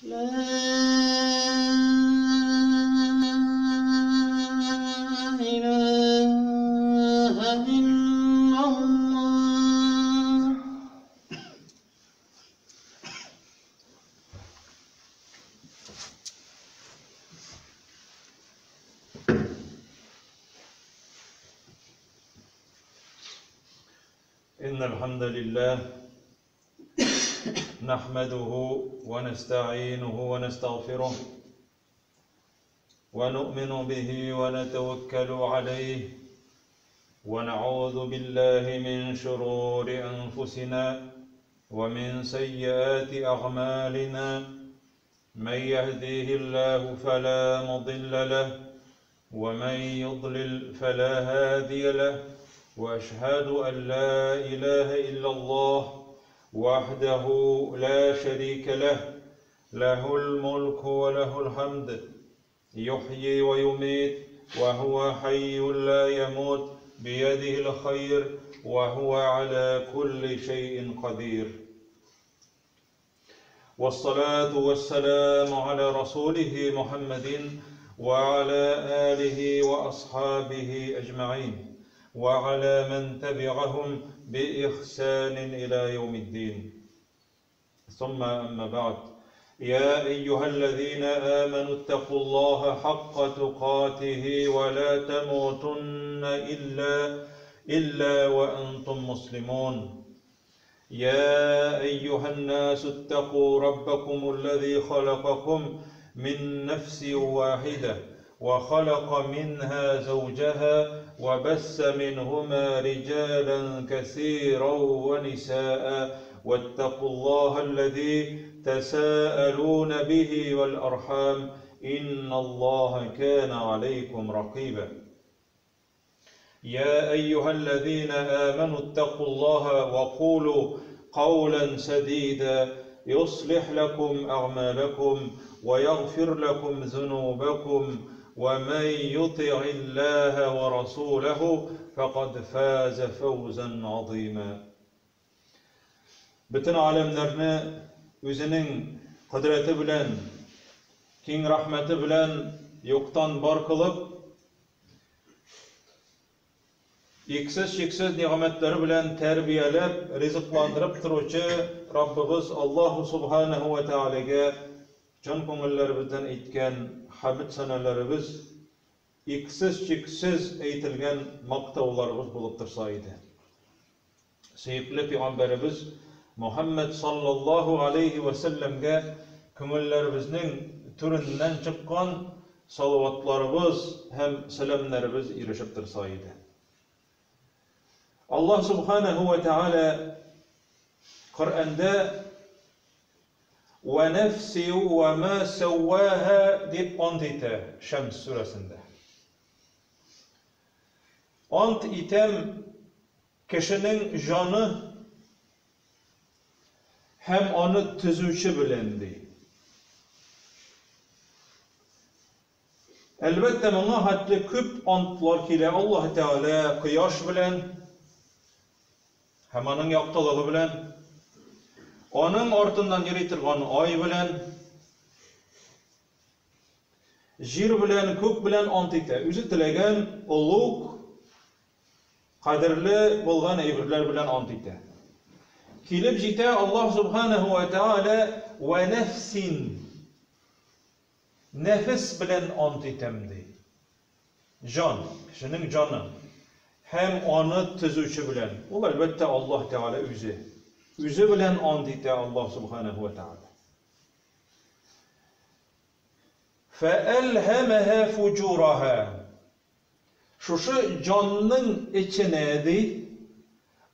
لا إله إلا الله. إن الحمد لله نحمده ونستعينه ونستغفره ونؤمن به ونتوكل عليه ونعوذ بالله من شرور أنفسنا ومن سيئات أعمالنا، من يهديه الله فلا مضل له ومن يضلل فلا هادي له، وأشهد أن لا إله إلا الله وحده لا شريك له، له الملك وله الحمد، يحيي ويميت وهو حي لا يموت، بيده الخير وهو على كل شيء قدير. والصلاة والسلام على رسوله محمد وعلى آله وأصحابه أجمعين وعلى من تبعهم بإحسان إلى يوم الدين. ثم أما بعد، يا أيها الذين آمنوا اتقوا الله حق تقاته ولا تموتن إلا وأنتم مسلمون. يا أيها الناس اتقوا ربكم الذي خلقكم من نفس واحدة وخلق منها زوجها وبث منهما رجالا كثيرا ونساء، واتقوا الله الذي تساءلون به والأرحام إن الله كان عليكم رقيبا. يا أيها الذين آمنوا اتقوا الله وقولوا قولا سديدا يصلح لكم أعمالكم ويغفر لكم ذنوبكم، ومن يطع الله ورسوله فقد فاز فوزا عظيما. Бөтен аләмнәрне үзенең кодрәте белән, киң рәхмәте белән юктан бар кылып, иксез-чиксез нигъмәтләре белән тәрбияләп, ризыкландырып торучы Раббыбыз Аллаһу субханаһу ва таалагә чын күңелләребездән әйткән хәмд санәләребез иксез-чиксез әйтелгән мактауларыбыз булып торса иде. Сөекле пәйгамбәребез Мухаммад саллаллаһу алейхи ва сәлләмгә күңелләребезнең түреннән чыккан салаватларыбыз һәм сәламнәребез ирешеп торса иде. Аллаһ субханаһу ва тааля Коръәндә «Ва нәфси ва ма сәвваһа» дип ант итә Шәмс сүрәсендә. Ант итәм кешенең җаны һәм аны төзүче белән, ди. Әлбәттә, моңа хәтле күп антлар килә. Аллаһ Тәгалә кояш белән һәм аның яктылыгы белән, аның артыннан йөри торган ай белән, җир белән, күк белән ант итә. Үзе теләгән олуг, кадерле булган әйберләр белән ант итә. Килеп җитә Аллаһ субханаһу ва тааля ва нәфсин, нәфес белән ант итәм, ди. Җан, кешенең җаны һәм аны төзүче белән. Ул әлбәттә Аллаһ Тәгалә үзе. Үзе белән ант итә Аллаһ субханаһу ва тааля. Фәәлһәмәһә фуҗураһа. Шушы җанның эченә, ди,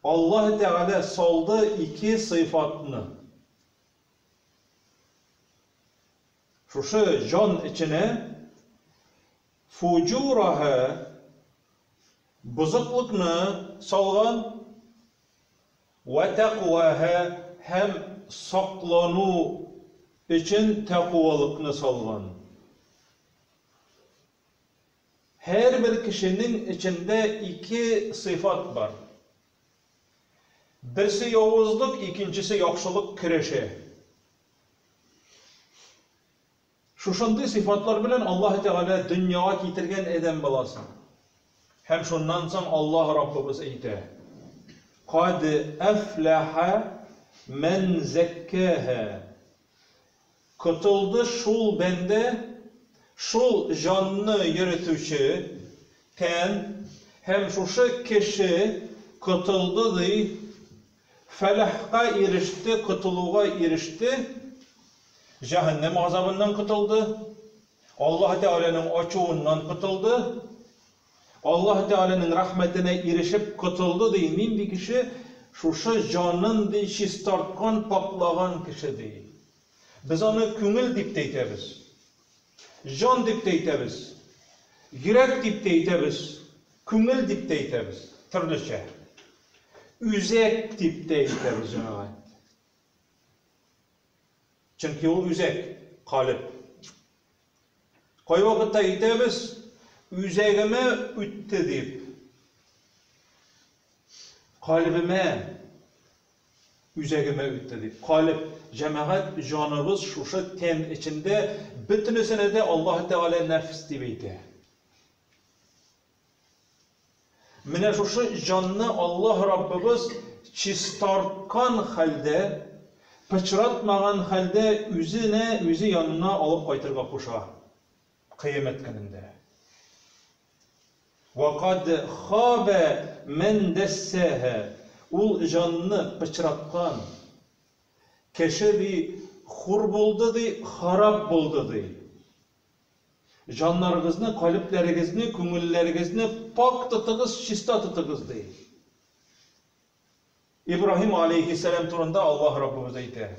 Аллаһ Тәгалә салды ике сыйфатны. Шушы җан эченә фуҗураһа бозыклыкны салган, вә тәкъваһа һәм саклану өчен тәкъвалыкны салган. Һәрбер кешенең эчендә ике сыйфат бар. Берсе явызлык, икенчесе яхшылык кереше. Шушындый сыйфатлар белән Аллаһ Тәгалә дөньяга китергән адәм баласын. Һәм шуннан соң Аллаһ Раббыбыз әйтә: Кад әфләхә мән зәккәһә. Котылды шул бәндә, шул җанны йөретүче тән һәм шушы кеше котылды, ди, фәләхка иреште, котылуга иреште, җәһәннәм газабыннан котылды, Аллаһ Тәгаләнең ачуыннан котылды, Аллаһ Тәгаләнең рәхмәтенә ирешеп котылды, ди. Нинди кеше? Шушы җанын, ди, чистарткан, пакьлаган кеше, ди. Без аны күңел дип тә әйтәбез, җан дип тә әйтәбез, йөрәк дип тә әйтәбез, күңел дип тә әйтәбез, төрлечә. Үзәк дип тә әйтәбез, җәмәгать. Чөнки ул үзәк, калеб. Кайвакытта әйтәбез, үзәгемә үтте дип. Калебемә, үзәгемә үтте дип. Калеб, җәмәгать, җаныбыз шушы тән эчендә, бөтенесенә дә Аллаһ Тәгалә нәфс дип әйтә. Менә шушы җанны Аллаһ Раббыбыз чистарткан хәлдә, пычратмаган хәлдә үзенә, үзе янына алып кайтырга куша Кыямәт көнендә. Вә кад хабә мән дәссәһә. Ул җанны пычраткан кеше, ди, хур булды, ди, харап булды, ди. Җаннарыгызны, калебләрегезне, күңелләрегезне пакь тотыгыз, чиста тотыгыз, ди. Ибраһим алейһиссәлам турында Аллаһ Раббыбыз әйтә.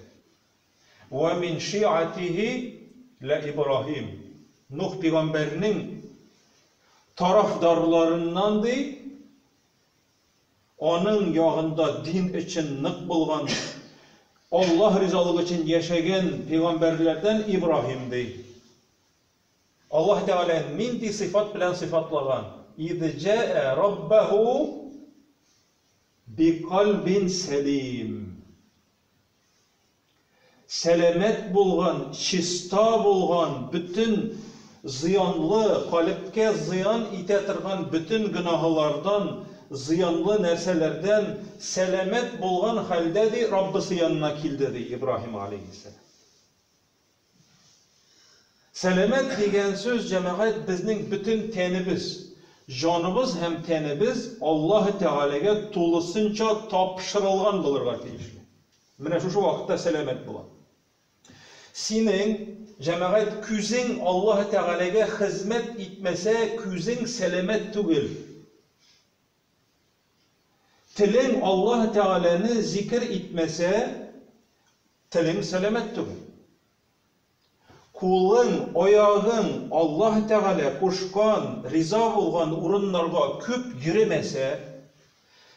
Вә мин шиатихи лә Ибраһим. Нух пигамбәрнең тарафдарларыннан, ди, Аның ягында дин өчен нык булган, Аллаһ ризалыгы өчен яшәгән пәйгамбәрләрдән Ибраһим, ди. Аллаһ Тәгалә нинди сыйфат белән сыйфатлаган? Из җәә раббаһу бикальбин сәлим. Сәламәт булган, чиста булган, бөтен зыянлы, калебкә зыян итә торган бөтен гөнаһылардан, зыянлы нәрсәләрдән сәламәт булган хәлдә, ди, Раббысы янына килде, ди Ибраһим галәйһиссәлам. Сәламәт дигән сүз, җәмәгать, безнең бөтен тәнебез, җаныбыз һәм тәнебез Аллаһы Тәгаләгә тулысынча тапшырылган булырга тиешле. Менә шушы вакытта сәламәт була. Синең, җәмәгать, күзең Аллаһы Тәгаләгә хезмәт итмәсә, күзең сәламәт түгел. Телең Аллаһы Тәгаләне зикер итмәсә, телең сәламәт түгел. Кулың, аягың Аллаһ Тәгалә кушкан, риза булган урыннарга күп йөремәсә,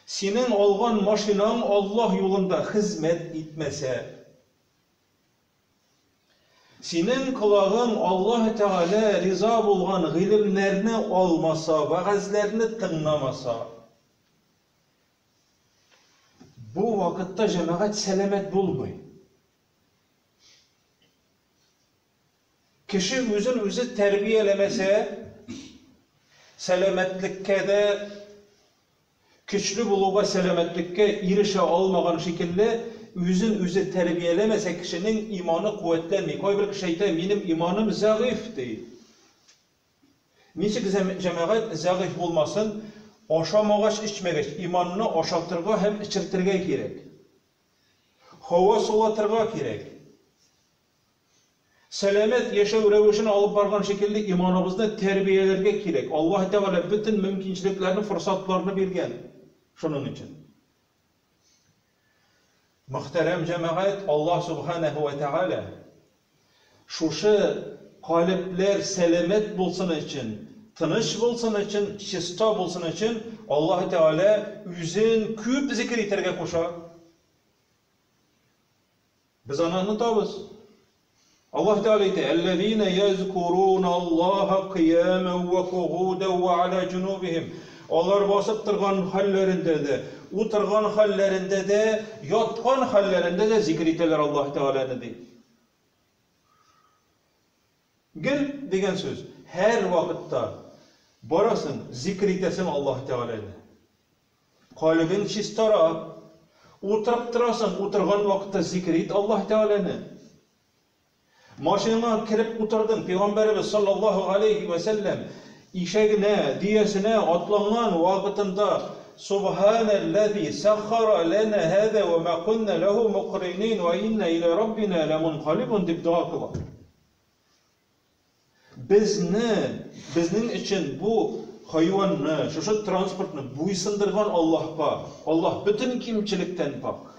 синең алган машинаң Аллаһ юлында хезмәт итмәсә, синең колагың Аллаһ Тәгалә риза булган гыйлемнәрне алмаса, вәгазьләрне тыңламаса, бу вакытта җәмәгать сәламәт булмый. Кеше үзен үзе тәрбияләмәсә, сәламәтлеккә дә, көчле булуга сәламәтлеккә ирешә алмаган шикелле, үзен үзе тәрбияләмәсә, кешенең иманы куәтләнми. Кайбер кеше әйтә, минем иманым зәгыйфь, ди. Ничек җәмәгать зәгыйфь булмасын, ашамагач, эчмәгәч, иманны ашатырга һәм эчертергә кирәк. Һава сулатырга кирәк. Сәламәт яшәү рәвешен алып барган шикелле иманыбызны тәрбияләргә кирәк. Аллаһ Тәгалә бөтен мөмкинчелекләрне, форсатларны биргән шуның өчен. Мөхтәрәм җәмәгать, Аллаһ Субханаһу ва Тәгалә шушы калебләр сәламәт булсын өчен, тыныч булсын өчен, чиста булсын өчен Аллаһ Тәгалә үзен күп зикер итәргә куша. Без аны онытабыз. Аллаһ Тәгалә әйтә: "Әлләзина язкуруна Аллаһа кыяман ва кугудан ва аля җунубихим". Алар басып торган хәлләрендә дә, утырган хәлләрендә дә, яткан хәлләрендә дә зикер итәләр Аллаһ Тәгаләне, ди. Гел дигән сүз, һәр вакытта барасың, зикер итәсең Аллаһ Тәгаләне. Калебең чистара. Утырып торасың, утырган вакытта зикер ит Аллаһ Тәгаләне. Машинаңа кереп утырдың, Пәйгамбәребез саллаллаһу галәйһи вә сәлләм ишәгенә, дөясенә атланган вакытында Субханәлләзи сәххара ләнә һәзә вә мә куннә ләһү мукринин вә иннә илә раббина ләмункалибун дип дога кыла. Безне, безнең өчен бу хайванны, шушы транспортны буйсындырган Аллаһка, Аллаһ бөтен кимчелектән пакь.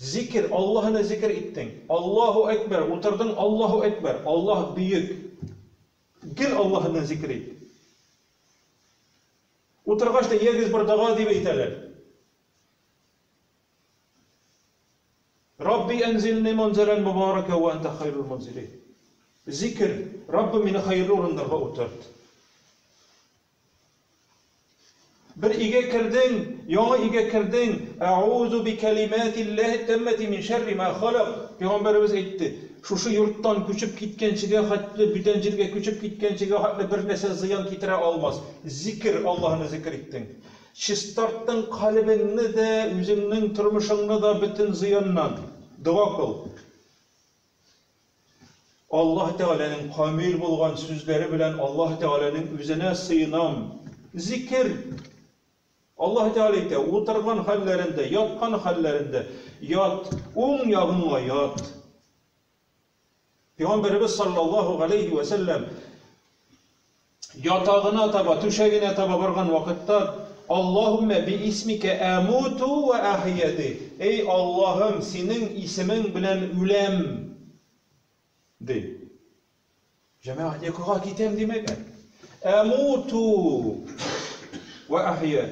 Зикер, Аллаһны зикер иттең. Аллаһу әкбәр, утырдың, Аллаһу әкбәр, Аллаһ бөек. Гел Аллаһны зикер ит. Утыргач та ягез бер дога дип әйтәләр. Рабби әнзилни мунзалан мубарака ва анта хайрул мунзилин. Зикер, Раббым мине хәерле урыннарга утырт. Бер өйгә кердең, яңа өйгә кердең, Әгъузу би кәлимәтилләһи тәммәти мин шәрри ма халак. Пәйгамбәребез әйтте, шушы йорттан күчеп киткәнчегә хәтле, бүтән җиргә күчеп киткәнчегә хәтле бер нәрсә зыян китерә алмас. Зикер, Аллаһны зикер иттең. Чистарттың калебеңне дә, үзеңнең тормышыңны да бөтен зыяннан. Дога кыл. Аллаһ Тәгаләнең камил булган сүзләре белән Аллаһ Тәгаләнең үзенә сыенам. Зикер. Аллаһ Тәгалә әйтә, утырган хәлләрендә, яткан хәлләрендә ят, уң ягыңа ят. Пәйгамбәребез саллаллаһу галәйһи вә сәлләм ятагына таба, түшәгенә таба барган вакытта Аллаһуммә би исмикә әмуту вә әхия ди. Эй Аллаһым, синең исемең белән үләм ди. Җәмәгать йокыга китәм димәгән. Әмуту вә әхия.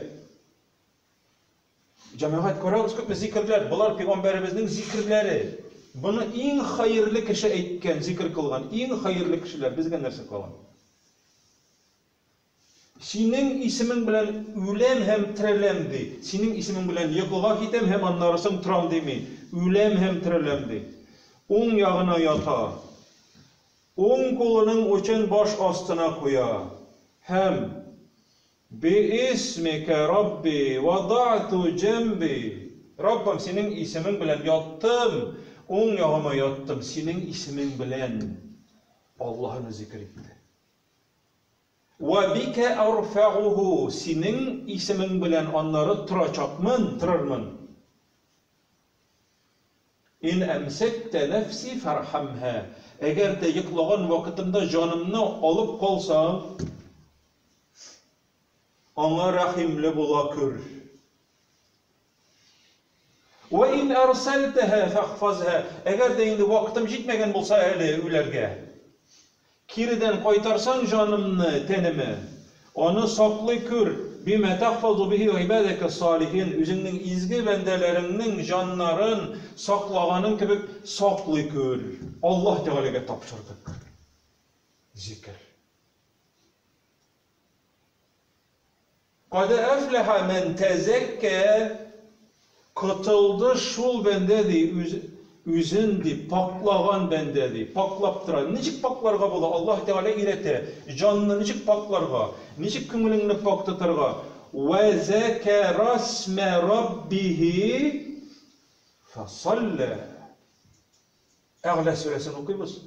Җәмәгать, карагыз, күпме зикерләр. Болар пәйгамбәребезнең зикерләре. Моны иң хәерле кеше әйткән, зикер кылган. Иң хәерле кешеләр. Безгә нәрсә кала? Синең исемең белән үләм һәм тереләм, ди. Синең исемең белән йокыга китәм һәм аннары соң торам дими. Үләм һәм тереләм, ди. Уң ягына ята. Уң кулының учын баш астына куя. Һәм Биисмикә Рабби вадәгъту җәнби, Раббым, синең исемең белән яттым, уң ягыма яттым, синең исемең белән Аллаһыны зикер итте. Вә бикә әрфәгүһү, синең исемең белән аннары торачакмын, торырмын. Ин әмсәктә нәфси фәрхәмһә, әгәр дә йоклаган вакытымда җанымны алып калсаң, Аңа рәхимле була күр. Вә ин әрсәлтәһә фәхфазһә. Әгәр дә инде вакытым җитмәгән булса әле үләргә, киредән кайтарсаң җанымны тәнемә, аны саклый күр, бимә тәхфазу бихи гыйбадәкә салихин, үзеңнең изге бәндәләреңнең җаннарын саклаганың кебек саклый күр. Аллаһ Тәгаләгә тапшырдык. Зикер. Кад әфләһә мән тәзәккә, котылды шул бәндә, ди, үз, үзен, ди, паклаган бәндә, ди, паклап тора. Ничек пакларга була? Аллаһ Тәгалә өйрәтә. Җанны ничек пакларга? Ничек күңелеңне пак тотарга? Вә зәкәрасмә раббиһи фасаллә. Әгъля сүрәсен укыйбыз.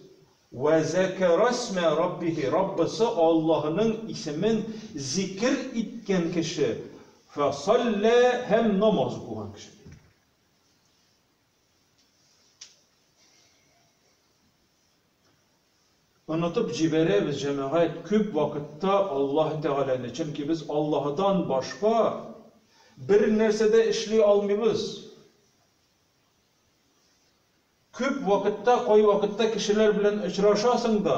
Вә зәкәрәсмә раббихи, Раббысы Аллаһының исемен зикер иткән кеше, фәсаллә һәм намаз укыган кеше. Онытып җибәрәбез, җәмәгать, күп вакытта Аллаһ Тәгаләне, чөнки без Аллаһыдан башка бер нәрсә дә эшли алмыйбыз. Күп вакытта, кайвакытта кешеләр белән очрашасың да,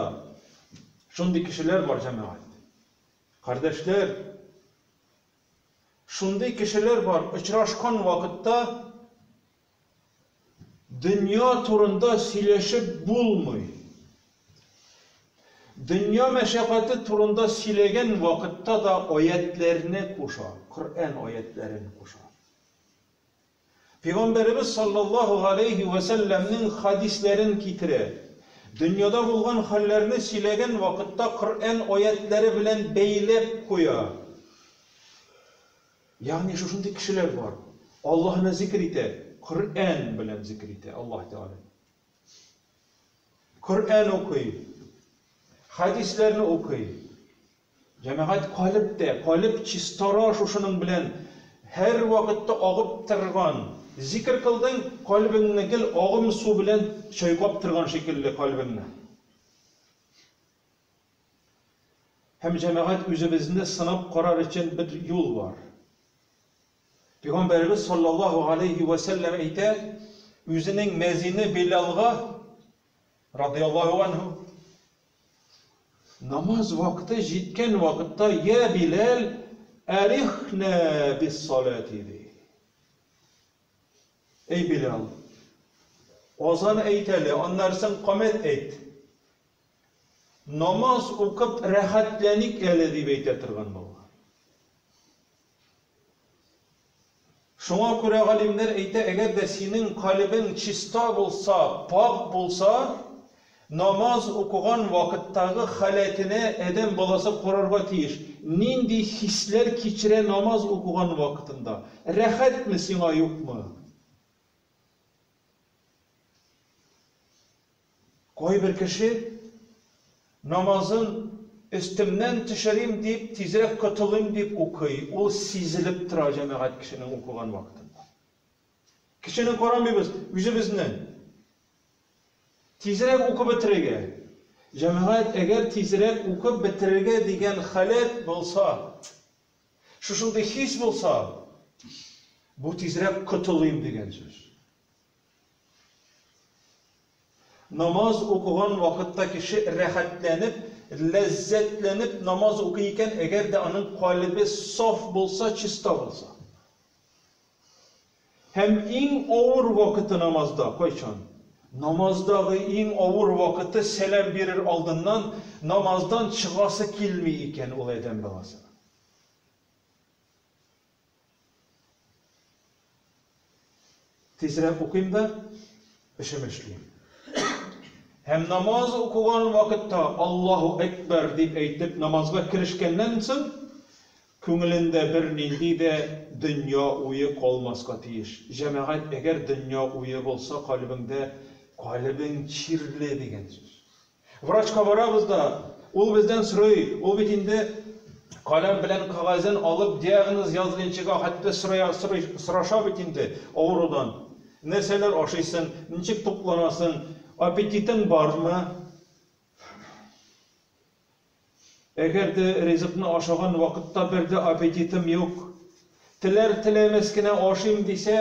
шундый кешеләр бар, җәмәгать. Кардәшләр, шундый кешеләр бар, очрашкан вакытта дөнья турында сөйләшеп булмый. Дөнья мәшәкате турында сөйләгән вакытта да аятьләрне куша, Коръән аятьләрен куша. Пәйгамбәребез саллаллаһу галәйһи вә сәлләмнең хәдисләрен китерә. Дөньяда булган хәлләрне сөйләгән вакытта Коръән аятьләре белән бәйләп куя. Ягъни шушындый кешеләр бар. Аллаһны зикер итә, Коръән белән зикер итә Аллаһ Тәгалә. Коръән укый, хәдисләрне укый. Җәмәгать калеб тә, калеб чистара шушының белән һәрвакытта агып торган. Зикер кылдың, кальбеңне гел агым су белән чайкап торган шикелле кальбеңне. Һәм җәмәгать үзебезне сынап карар өчен бер юл бар. Пәйгамбәребез саллаллаһу галәйһи вә сәлләм әйтә, үзенең мәзине Билалга, радыяллаһу анһу, Намаз вакыты җиткән вакытта, Йә Биләл, әрихнә биссаләти, ди. Әй Биләл, азан әйт әле, аннары соң камәт әйт. Намаз укып рәхәтләник әле, дип әйтә торган булган. Шуңа күрә галимнәр әйтә, әгәр дә синең калебең чиста булса, пакь булса, намаз укыган вакыттагы халәтенә адәм баласы карарга тиеш. Нинди хисләр кичерә намаз укыган вакытында? Рәхәтме сиңа, юкмы? Кайбер кеше намазын өстемнән төшерим дип, тизрәк котылыйм дип укый. Ул сизелеп тора җәмәгать кешенең укыган вакытында. Кешене карамыйбыз, үзебезне. Тизрәк укып бетерергә. Җәмәгать, әгәр тизрәк укып бетерергә дигән халәт булса, шушындый хис булса, бу тизрәк котылыйм дигән сүз. Намаз укыган вакытта кеше рәхәтләнеп, ләззәтләнеп намаз укый икән, әгәр дә аның калебе саф булса, чиста булса. Һәм иң авыр вакыты намазда кайчан? Намаздагы иң авыр вакыты сәлам бирер алдыннан намаздан чыгасы килми икән ул адәм баласының. Тизрәк укыйм да, эшем эшлим. Һәм намаз укыган вакытта Аллаһу әкбәр дип әйтеп намазга керешкәннән соң, күңелендә бернинди дә дөнья уе калмаска тиеш. Җәмәгать, әгәр дөнья уе булса кальбеңдә, калебең чирле дигән сүз. Врачка барабыз да, ул бездән сорый, ул бит инде каләм белән кәгазен алып диагноз язганчыга хәтта сорый, сораша бит инде авырудан. Нәрсәләр ашыйсың, ничек тукланасың, аппетитың бармы? Әгәр дә ризыкны ашаган вакытта бер дә аппетитым юк, теләр-теләмәс кенә ашыйм дисә,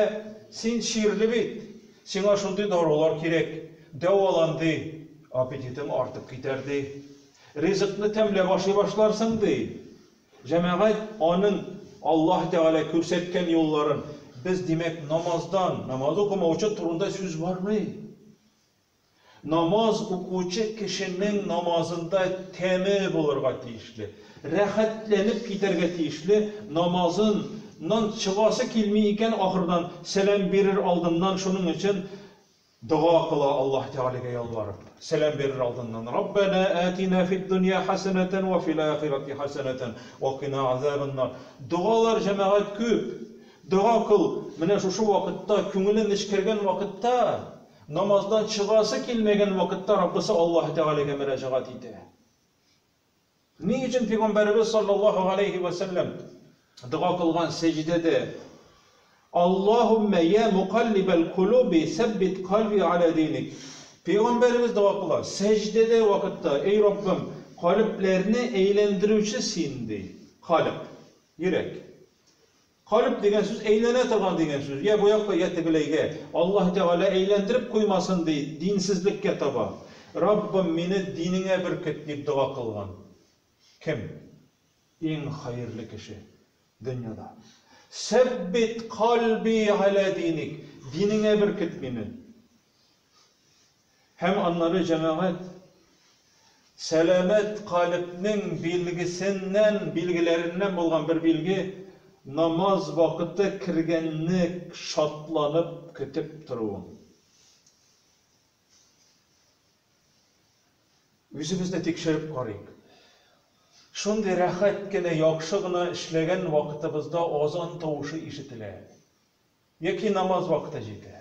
син чирле бит, сиңа шундый дарулар кирәк, дәвалан, ди, аппетитың артып китәр, ди. Ризыкны тәмләп ашый башларсың, ди. Җәмәгать, аның Аллаһ Тәгалә күрсәткән юлларын без, димәк, намаздан, намаз укымаучы турында сүз бармый. Намаз укучы кешенең намазында тәме булырга тиешле, рәхәтләнеп китәргә тиешле, намазын нан чыгасы килми икән ахырдан сәлам бирер алдыннан шуның өчен дога кыла Аллаһ Тәгаләгә ялварып, сәлам бирер алдыннан, Раббәнә атина фид дөнья хәсәнәтән вә фил ахирәти хәсәнәтән вә кина азабаннар. Догалар, җәмәгать, күп. Дога кыл, менә шушы вакытта, күңеле нечкәргән вакытта, Намаздан чыгасы килмәгән вакытта Раббысы Аллаһы Тәгаләгә мөрәҗәгать итә. Ни өчен Пәйгамбәребез саллаллаһу галәйһи вә сәлләм дога кылган сәҗдәдә Аллаһуммә я мукаллибәл кулуби сәббит кальби аля диник. Пәйгамбәребез дога кыла сәҗдәдә вакытта, Эй Раббым, калебләрне әйләндерүче син, ди. Калеб, йөрәк. Калеб дигән сүз әйләнә торган дигән сүз, йә бу якка, йә тегеләйгә. Аллаһ Тәгалә әйләндереп куймасын, ди, динсезлеккә таба. Раббым, мине динеңә беркет, дип дога кылган. Кем? Иң хәерле кеше дөньяда. Сәббит кальби галә диник, динеңә беркет мине. Һәм аннары җәмәгать сәламәт калебнең билгесеннән, билгеләреннән булган бер билге, намаз вакыты кергәнне шатланып көтеп торуың. Үзебезне тикшереп карыйк. Шундый рәхәт кенә, яхшы гына эшләгән вакытыбызда азан тавышы ишетелә. Яки намаз вакыты җитә.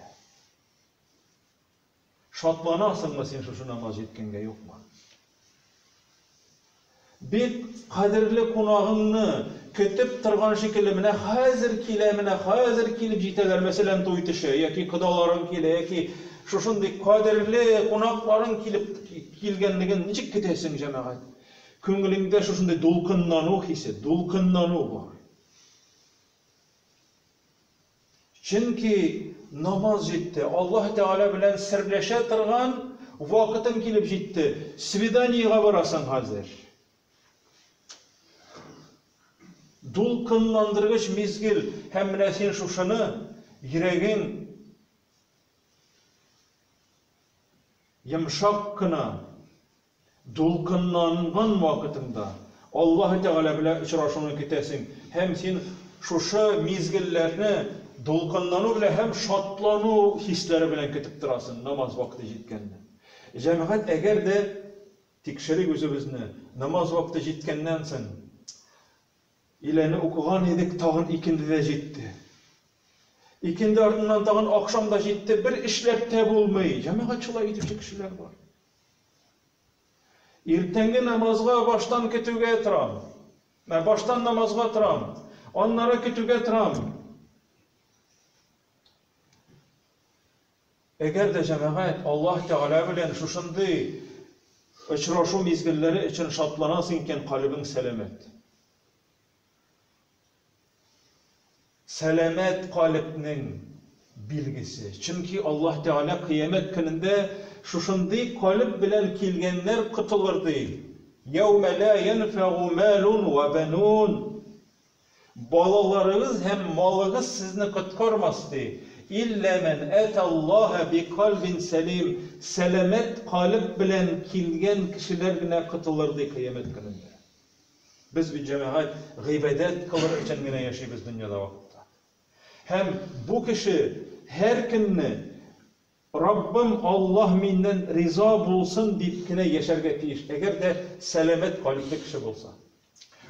Шатланасыңмы син шушы намаз җиткәнгә, юкмы? Бик кадерле кунагыңны көтеп торган шикелле, менә хәзер килә, менә хәзер килеп җитәләр, мәсәлән, туй төшә, яки кодаларың килә, яки шушындый кадерле кунакларың килеп килгәнлеген ничек көтәсең, җәмәгать? Күңелеңдә шушындый дулкынлану хисе, дулкынлану бар. Чөнки намаз җитте, Аллаһ Тәгалә белән серләшә торган вакытың килеп җитте. Свиданиегә барасың хәзер. Дулкынландыргыч мизгел, һәм менә син шушыны йөрәгең йомшак кына Дулкынланган вакытыңда Аллаһы Тәгалә белән очрашуны көтәсең һәм син шушы мизгелләрне дулкынлану белән һәм шатлану хисләре белән көтеп торасың намаз вакыты җиткәнне. Җәмәгать, әгәр дә тикшерик үзебезне, намаз вакыты җиткәннән соң, Иләне укыган идек, тагын икенде дә җитте. Икенде артыннан тагын ахшам да җитте, бер эшләп тә булмый. Җәмәгать, шулай итүче кешеләр бар. Иртәнге намазга баштан көтүгә торам. Ә баштан намазга торам. Аннары көтүгә торам. Әгәр дә җәмәгать Аллаһ Тәгалә белән шушындый очрашу мизгелләре өчен шатланасың икән, калебең сәламәт. Сәламәт калебнең билгесе. Чөнки Аллаһ Тәгалә Кыямәт көнендә шушындый калеб белән килгәннәр котылыр ди. Яүмә лә йәнфәгу мәлун вә бәнун. Балаларыгыз һәм малыгыз сезне коткармас ди. Илля мән әтәллаһә бикальбин сәлим. Сәламәт калеб белән килгән кешеләр генә котылыр ди Кыямәт көнендә. Без бит, җәмәгать, гыйбадәт кылыр өчен генә яшибез дөньяда вакытта. Һәм бу кеше һәр көнне Раббым Аллаһ миннән риза булсын дип кенә яшәргә тиеш, әгәр дә сәламәт калебле кеше булса.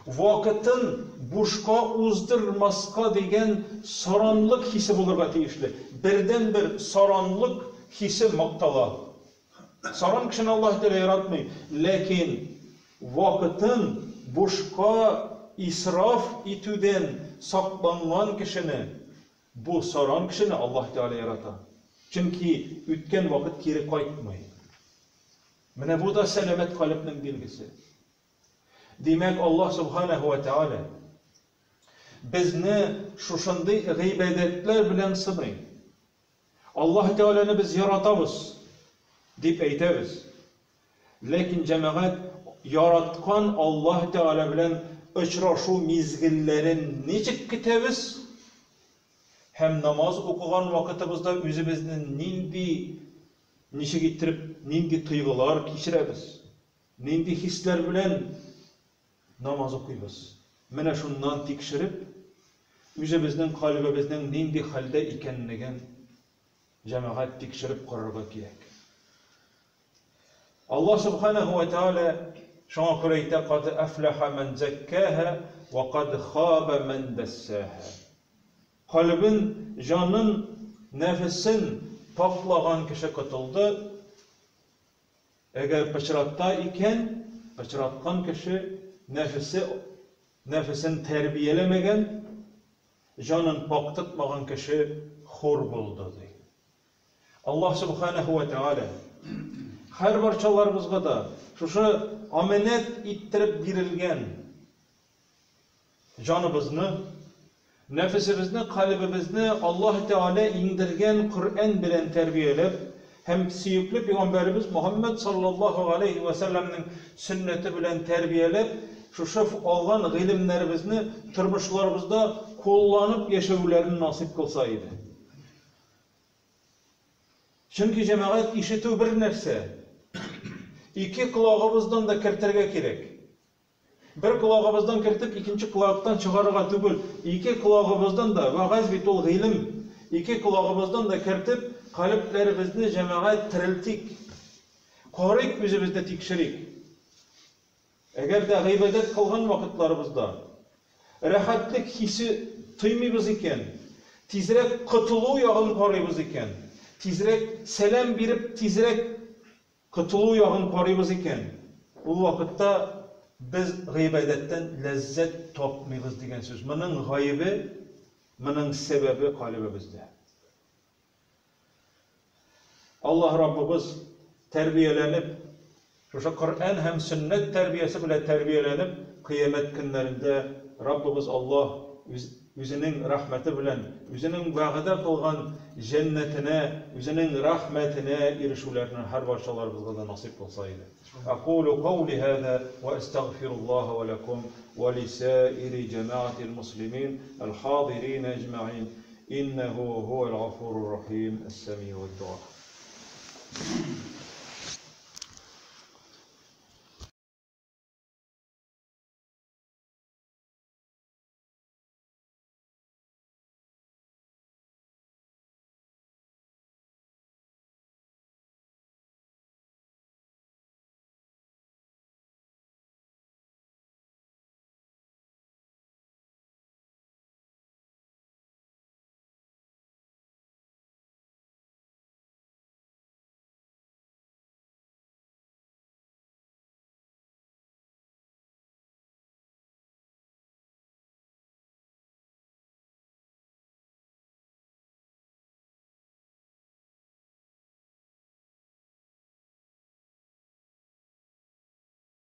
Вакытын бушка уздырмаска дигән саранлык хисе булырга тиешле. Бердәнбер саранлык хисе мактала. Саран кешене Аллаһ Тәгалә яратмый, ләкин вакытын бушка исраф итүдән сакланган кешене, бу саран кешене Аллаһ Тәгалә ярата. Чөнки үткән вакыт кире кайтмый. Менә бу да сәламәт калебнең билгесе. Димәк, Аллаһ Субханаһу ва Тәгалә безне шушындый гыйбадәтләр белән сыный. Аллаһ Тәгаләне без яратабыз, дип әйтәбез. Ләкин, җәмәгать, яраткан Аллаһ Тәгалә белән очрашу мизгелләрен ничек көтәбез? Һәм намаз укыган вакытыбызда үзебезне нинди, ничек иттереп, нинди тойгылар кичерәбез? Нинди хисләр белән намаз укыйбыз? Менә шуннан тикшереп, үзебезнең кальбебезнең нинди хәлдә икәнлеген, җәмәгать, тикшереп карарга кирәк. Аллаһ Субханаһу ва Тааля шуңа күрә әйтә, Кад әфләхә мән зәккәһә ва кад хаба мән дәссәһә. Кальбен, җанын, нәфесен пакьлаган кеше котылды. Әгәр пычратта икән, пычраткан кеше нәфесе нәфесен тәрбияләмәгән, җанын пакь тотмаган кеше хур булды, ди. Аллаһ Сүбхәнәһү вә Тәгалә һәрбарчаларыбызга да шушы амәнәт иттереп бирелгән Җаныбызны, нәфесебезне, калебебезне Аллаһ Тәгалә иңдергән Коръән белән тәрбияләп һәм сөекле пигамбәребез Мөхәммәд саллаллаһу галәйһи вә сәлләмнең сөннәте белән тәрбияләп, шушы алган гыйлемнәребезне тормышларыбызда кулланып яшәүләрен насыйп кылса иде. Чөнки, җәмәгать, ишетү бер нәрсә, ике колагыбыздан да кертергә кирәк. Бер колагыбыздан кертеп, икенче колактан чыгарырга түгел, ике колагыбыздан да, вәгазь бит ул гыйлем, ике колагыбыздан да кертеп, калебләребезне, җәмәгать, терелтик. Карыйк, үзебезне тикшерик. Әгәр дә гыйбадәт кылган вакытларыбызда рәхәтлек хисе тоймыйбыз икән, тизрәк котылу ягын карыйбыз икән, тизрәк сәлам биреп, тизрәк котылу ягын карыйбыз икән, ул вакытта без гыйбадәттән ләззәт тапмыйбыз дигән сүз. Моның гаебе, моның сәбәбе калебебездә. Аллаһ Раббыбыз тәрбияләнеп, шушы Коръән һәм сөннәт тәрбиясе белән тәрбияләнеп, кыямәт көннәрендә Раббыбыз Аллаһ үзенең рәхмәте белән, үзенең вәгъдә кылган җәннәтенә, үзенең рәхмәтенә ирешүләрне һәрбарчаларыбызга да насыйп кылса иде. Акулу каули һаза ва астагфируллаһа ва лакум ва лисаири җәмәгатил муслимин әл-хадирин әҗмәгин. Иннәһу һуәл гафурур рахим, әс-сәмиу ад-дуа.